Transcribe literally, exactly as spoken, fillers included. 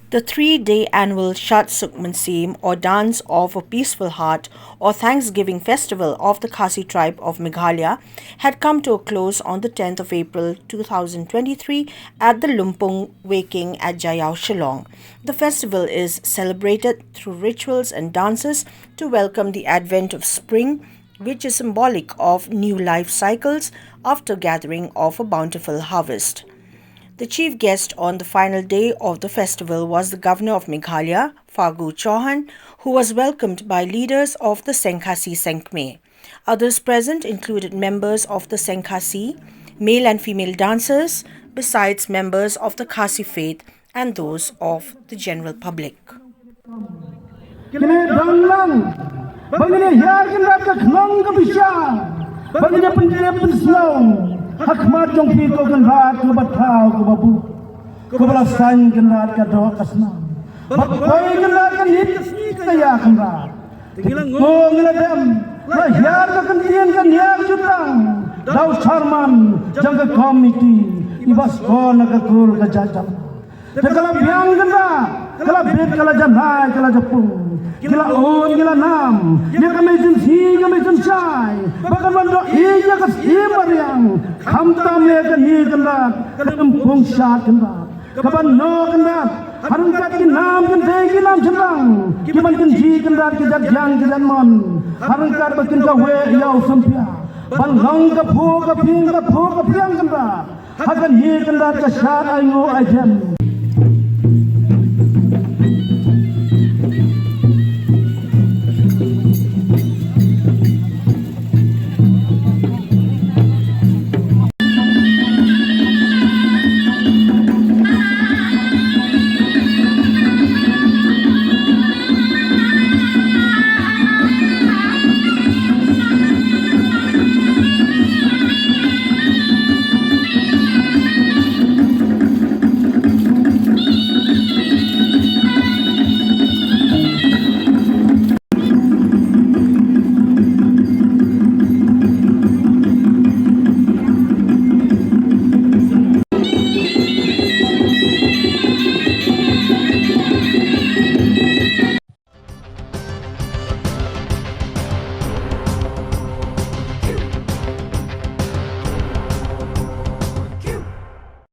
The three-day annual Shad Suk Mynsiem, or Dance of a Peaceful Heart, or Thanksgiving Festival of the Khasi tribe of Meghalaya, had come to a close on the tenth of April two thousand twenty-three at the Lumpung Weking at Jaiaw, Shillong. The festival is celebrated through rituals and dances to welcome the advent of spring, which is symbolic of new life cycles after gathering of a bountiful harvest. The chief guest on the final day of the festival was the Governor of Meghalaya, Fagu Chauhan, who was welcomed by leaders of the Sengkhasi Sengkhme. Others present included members of the Sengkhasi, male and female dancers, besides members of the Khasi faith and those of the general public. Kine dang lang ba ngin ïa hiar Kynrad ka khnong ka bishar, ba ngin ïa pyntip pynsngew ha khmat jong phi ko Kynrad, ko ba thaw ko ba buh, ko ba la saiñ Kynrad ka doh ka snam, ba poi Kynrad ka nit ka sngi ka ïa Kynrad. Ko ngi la dem la hiar ka kyntien ka niar jutang da u charman jong ka komiti i ba sngewna ka kur ka jait jam. Te ka la biang Kynrad, ka la bit, ka la janai, ka la japung. Ki la un, ki la nam ïa ka mei jynsi, ka mei jynshai, ba kan wan doh ïa ka syiem mariang. Khamtam ïa kane Kynrad, ka lympung shad Kynrad, ka ban noh Kynrad ha ryngkat ki nam kynthei ki nam shynrang, ki ban kynji Kynrad ki jait jaiñ ki jait mon, ha ryngkat ba kin kaweh ïa u sympiah ban long ka phuh ka phieng, ka phuh ka phieng Kynrad. Ha kane Kynrad ka shad ainguh aidem.